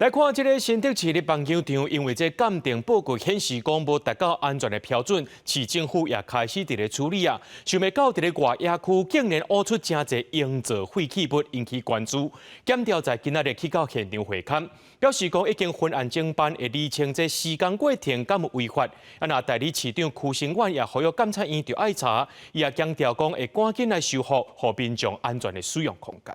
來看這个新竹市的棒球場，因為這鑑定報告顯示講無達到安全的標準，市政府也開始佇咧處理啊。想袂到佇咧外野區竟然挖出誠濟營造廢棄物，引起關注。檢調在今仔日去到現場會勘，表示講已經分案偵辦，會釐清這施工過程敢有違法。啊，若代理市長邱成遠也呼籲監察院著愛查，伊也強調講會趕緊來修復，予民眾安全的使用空間。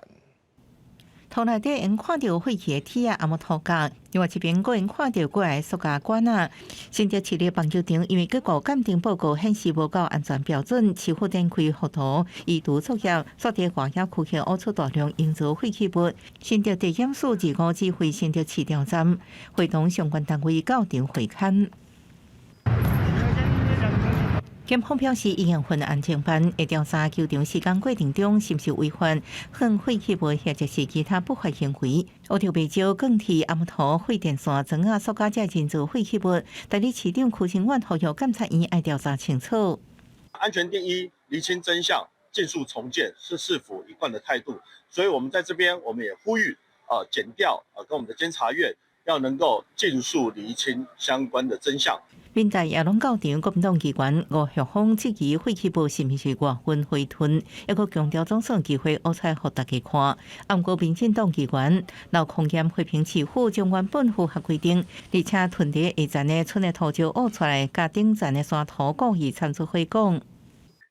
土內底會看著廢棄的鐵仔，抑無塗膠，另外一邊閣會看著幾个塑膠管仔。新竹市立棒球場因為結果鑑定報告顯示無夠安全標準，市府展開覆土移除作業，煞佇外野區域挖出大量營造廢棄物。新竹地檢署25指揮新竹市調站，會同相關單位到場會勘。檢方表示，已經分案偵辦，會調查球場施工過程中是毋是違反放廢棄物或者是其他不法行為。挖著袂少鋼鐵、紅土、廢電線、磚仔、塑膠這人造廢棄物。代理市長邱成遠呼籲監察院愛調查清楚。安全第一，釐清真相，盡速重建是市府一貫的態度。所以，我們在這邊，我們也呼籲啊，檢調啊，跟我們的監察院要能夠盡速釐清相關的真相。民代也攏到場，國民黨議員吳旭峰質疑廢棄物是毋是外運廢囤，抑閣強調總算機會挖出來予大家看。毋過民進黨議員劉空炎批評市府將原本符合規定，而且囤佇下層的村的土石挖出來，共頂層的沙土故意摻做伙講。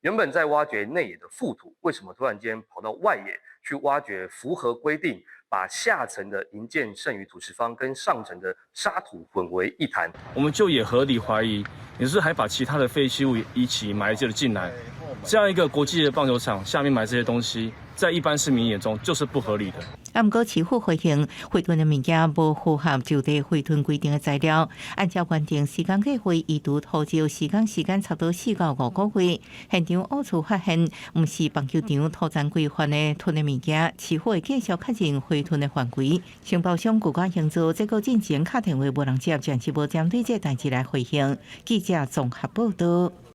原本在挖掘內野的覆土，為什麼突然間跑到外野去挖掘符合規定，把下層的營建剩餘土石方跟上層的沙土混為一談？我們就也合理懷疑，你是還把其他的廢棄物一起埋了進來？這樣一個國際的棒球場下面埋這些東西，在一般市民眼中就是不合理的。啊，毋過市府回應，廢囤的物件無符合就地廢囤規定的材料，按照原定施工計劃移除土石施工時間差不多4到5個月。現場挖出發現，毋是棒球場土層規範的囤的物件，市府會繼續確認廢囤的範圍。承包商舊家營造，這個進前敲電話無人接，暫時無針對這代誌來回應。記者綜合報道。